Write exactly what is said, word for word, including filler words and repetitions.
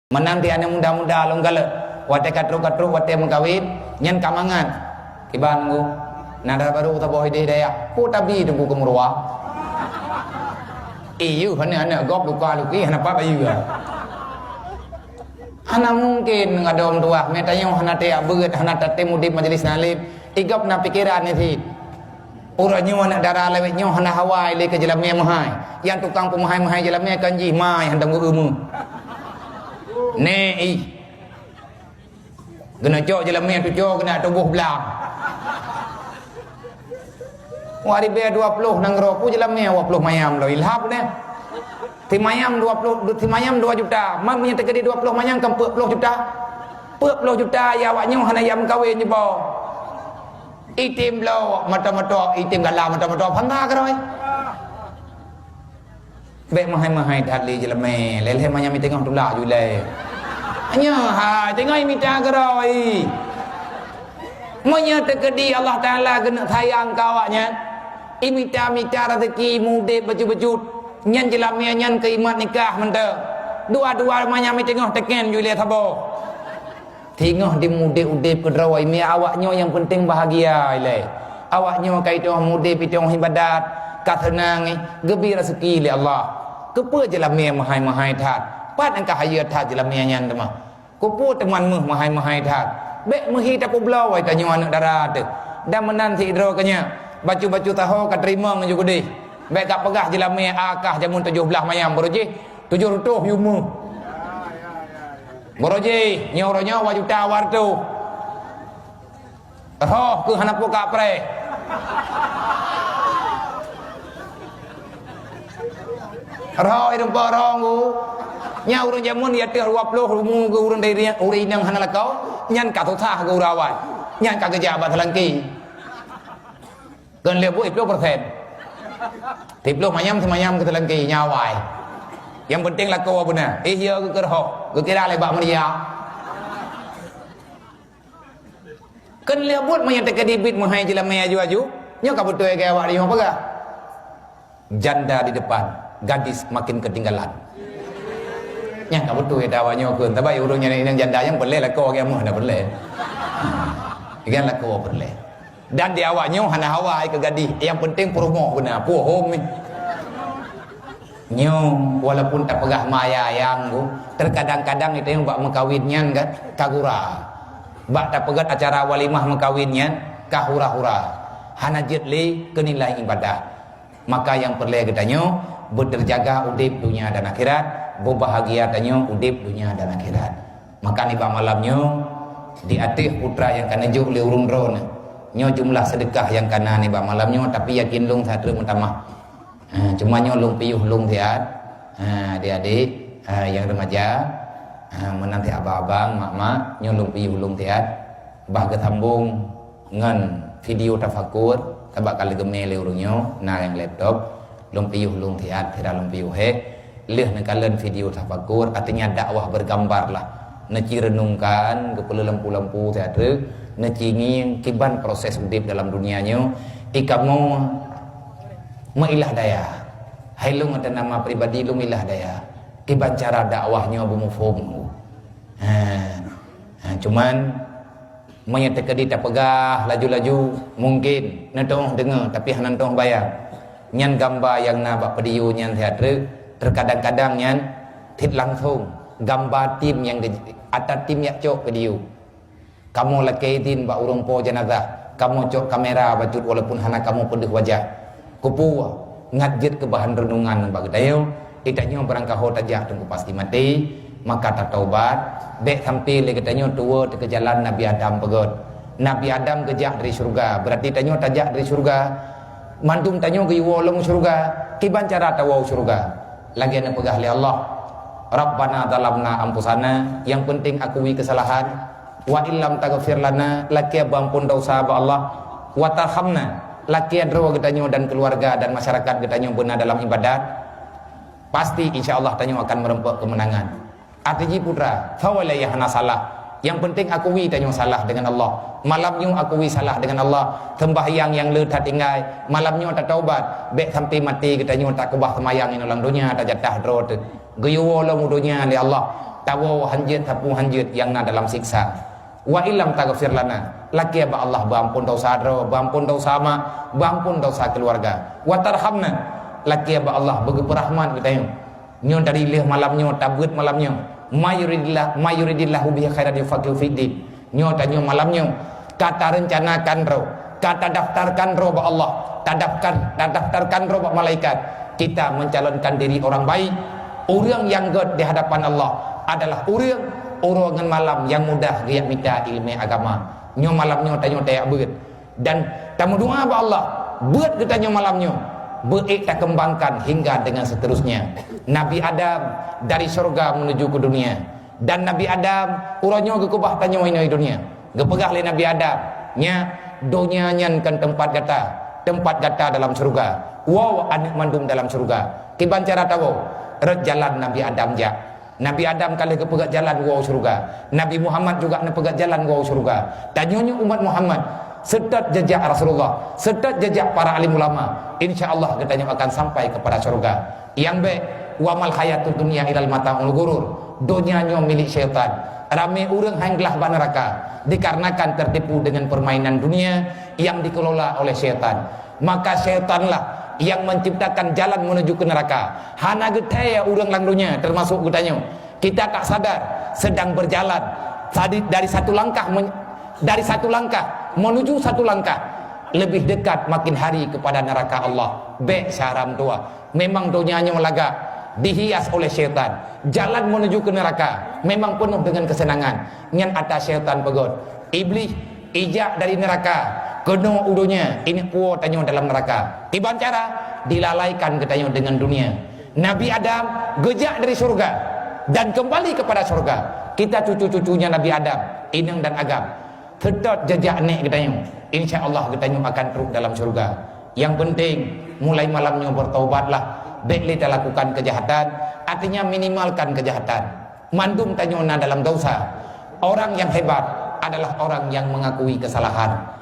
Meunan ti aneuk muda-muda lôn kalon, watée ka trok-ka trok watée meukawen, nyan ka mangat. Kiban ku, na dara barô saboh idéh dayah. Peue tabi teungku keu meuruwa? Iyeuh, aneuk-aneuk gob luka luki hana pat bayeue. Hana mungken ngon dom tuah, meutanyoe hana tajak beuet, hana tatem udeb majelis taklim, i gob na pikeran nyan cit. Uroe nyoe aneuk dara lawét nyoe hana hawa lé keu jeulamé meuhai. Nyang tukang peumeuhai-meuhai jeulamé kan jih mai hana tanggoh umu. Né ih. Geuneuk cok jeulamé tujoh geuneuk tuboh blang. Wah ribée dua ploh nanggroe pu jeulamé dua ploh mayam lo ilhab neh. Simayam dua ploh, simayam dua juta. Man meunyoe teukeudi dua ploh mayam kan peuet ploh juta. Peuet ploh juta ya awak nyoe hana ya meukawen jiboh. Item bloe mata-mata, item gala mata-mata, bangga keurôi. Bék meuhai-meuhai that lé jeulamé, lé-lé manyam i teungoh tulak ju lé. Nyoe hai teungoh imita keurôi. Meunyoe teukeudi Allah Taala geuneuk sayang keu awaknyan, imita-mita raseuki mudeb bacut-bacut, nyan jeulamé nyan keu imat nikah mantong. Dua-dua manyam i teungoh teken ju lé saboh. Teungoh dimudeb-udeb keudroe, mi awak nyoe nyang peunteng bahagia ilée. Awak nyoe ka itong mudeb, itong ibadat, ka seunang, geubri raseuki lé Allah. Keupeue jeulamé meuhai-meuhai that? Pat nyang ka hayeue that jeulamé nyan teuma? Keupeue teuma meuh meuhai-meuhai that? Bék meuhi tapeubloe tanyoe aneuk dara teuh. Dan meunan sidroe keunyak, bacut-bacut taho ka teurimong ju keudeh. Bék ka peugah jeulamé akah jameun tujoh blaih mayam baroe jih. Tujoh reutôh yue meuh. Baroe jih, nyoe uroe nyoe dua juta dua reutôh. Roh keuh hana peue ka preh. Roh i rumpok roh nggu. Nyan ureuëng jameun di ateueh dua ploh rumu keu ureuëng dari ureuëng inong hana lakoe, nyan ka susah keu ureuëng awai. Nyan ka geujak bak teulangki. Kon lheueh buet ploh persen. Siploh manyam seumayam keu teulangki nyawai. Nyang penting lakoe beuna. Eh, ya, geukeu rhoh. Geukira lé bak media. Kon lheueh buet meunyoe teukeudi bit meuhai jeulamé aju-aju. Nyoe ka beutôi keu awak nyoe peugah. Janda di depan, gadis makin ketinggalan. Nyang ka beutôi keu awak nyoe keu. Tapi ureuëng nyang inong janda nyang peureulée lakoe geuh meuh na peureulée. Ikan lakoe peureulée. Dan di awak nyoe hana hawa ai keu gadih, nyang penting peurumoh beuna, puhom ni. Nyoe walaupun tapeugah maya ayang tu, terkadang-kadang itu yang bak meukawen nyan kan ka gura. Bak tapeugét acara walimah meukawen nyan ka hura-hura, hana jeuet lé keu nilai ibadah. Maka nyang peureulée geutanyoe beuteujaga udeb dunia dan akhirat, beubahagia tanyoe udeb dunia dan akhirat. Maka nibak malam nyoe, di ateueh putra nyang ka neujok lé ureuëng droeneuh, nyoe jumlah seudeukah nyang ka na nibak malam nyoe, tapi yakin lôn that treuk meutamah. Ha, cuma nyoe lôn piôh lôn siat, ha, adik-adik, ha, nyang remaja, ha, meunan siat abang-abang, mak-mak, nyoe lôn piôh lôn siat. Bah geusambong ngon video tafakur, sabab ka leugeumé lé ureuëng nyoe, na nyang laptop, lôn piôh lôn siat, sira lôn piôh hék. Lheueh neukalon video tafakur, artinya dakwah bergambar lah. Neuci renungkan, geupeuleueh lampu-lampu siat treuk, neuci ngieng kiban proses udeb dalam dunia nyoe. I kamoe meuilah daya. Hai lôn ateueh nama pribadi lôn ilah daya. Kiban cara dakwah nyoe beumuphom. Ha. Ha, cuman meunyoe teukeudi tapeugah laju-laju, mungkin neutoh deungoe tapi hana neutoh bayang. Nyan gamba nyang na bak video nyan siat treuk, terkadang-kadang nyan cit langsong gamba tim nyang ge-, ata tim nyang cok video. Kamoe lakée idin bak ureuëng po jeunazah, kamoe cok kamera bacut walaupun hana kamoe peudeuh wajah. Keupeue? Ngat jeuet keu bahan reunungan bak geutanyoe, geutanyoe barangkaho tajak teungku pasti maté, maka tataubat, bék sampai lé geutanyoe tuwoe teuh keu jalan Nabi Adam peugét. Nabi Adam geujak dari syeuruga, berarti tanyoe tajak dari syeuruga. Mandum tanyoe geuyue woe lom syeuruga, kiban cara tawoe syeuruga. Lagée neupeugah lé Allah, "Rabbana zalamna anfusana," yang penting akui kesalahan. "Wa illam taghfir lana," lakée beuampôn desya bak Allah. "Wa tarhamna," lakée droe geutanyoe dan keuluwarga dan masyarakat geutanyoe beuna dalam ibadat, pasti insya Allah tanyoe akan meureumpok keumeunangan. Arti jih putra, sawa lé nyang hana salah. Yang penting akui tanyoe salah dengan Allah. Malam nyoe akui salah dengan Allah. Seumbahyang nyang le that tinggai. Malam nyoe tataubat. Bék sampai maté geutanyoe takeubah seumayang inoe lam donya tajatah droe teuh. Geuyue woe lom u donya lé Allah. Tawoe hanjeuet, tapu hanjeuet nyang na dalam siksa. Wa illam taghfir lana, lakée bak Allah beuamphon desya droe, beuamphon desya mak, beuamphon desya keuluwarga. Wa tarhamna, lakée bak Allah beugeupeurahmat geutanyoe. Nyoe dari lheueh malam nyoe, tabeuet malam nyoe. Ma yuridillah, ma yuridillahu bihi khairan yufaqihu fiddin. Nyoe tanyoe malam nyoe ka tarencanakan droe, ka tadaftarkan droe bak Allah, tadaftar, tadaftarkan droe bak malaikat. Kita mencalonkan diri orang baik. Ureuëng nyang gét di hadapan Allah adalah ureuëng uroe ngon malam nyang mudah geujak mita iéleumé agama. Nyoe malam nyoe tanyoe tajak beuet dan tameudoá bak Allah, beuet geutanyoe malam nyoe, beuék takeumbangkan hingga dengan seterusnya. Nabi Adam dari syurga menuju ke dunia. Dan Nabi Adam uroe nyoe geukeubah tanyoe inoe dunia. Geupeugah lé Nabi Adam, "Nyak, donya nyan kon teumpat gata, teumpat gata dalam syurga. Woe aneuëk mandum dalam syurga." Kiban cara tawoe? Rot jalan Nabi Adam jak. Nabi Adam ka lheueh geupeugét jalan woe syurga. Nabi Muhammad juga neupeugét jalan woe syurga. Tanyoe nyoe umat Muhammad, seutôt jeujak Rasulullah, seutôt jeujak para alim ulama, insya Allah geutanyoe akan sampai kepada syurga. Nyang bék, "Wa mal hayatud dunya illa mata'ul ghurur." Donya nyoe milék syaitan. Ramé ureuëng han glah bak neuraka dikarenakan tertipu dengan permainan dunia yang dikelola oleh syaitan. Maka syaitanlah yang menciptakan jalan menuju ke neraka. Hana geuthée ureuëng lam donya, termasuk geutanyoe. Kita tak sadar sedang berjalan dari, dari satu langkah men-, dari satu langkah menuju satu langkah lebih dekat makin hari kepada neraka Allah. Bék saram tuha. Memang donya nyoe lagak, dihias oleh syaitan. Jalan menuju ke neraka memang penuh dengan kesenangan. Nyan ata syaitan peugét. Iblih ijak dari neraka keunoe u donya, ini puwoe tanyoe dalam neraka. Kiban cara? Dilalaikan geutanyoe dengan dunia. Nabi Adam geujak dari syurga dan kembali kepada syurga. Kita cucu-cucunya Nabi Adam, inong dan agam. Seutôt jeujak nék geutanyoe, insya Allah geutanyoe akan trok dalam syurga. Nyang penting, mulai malam nyoe bertaubatlah. Bék lé talakukan keujahatan, artinya minimalkan keujahatan. Mandum tanyoe na dalam desya. Orang yang hebat adalah orang yang mengakui kesalahan.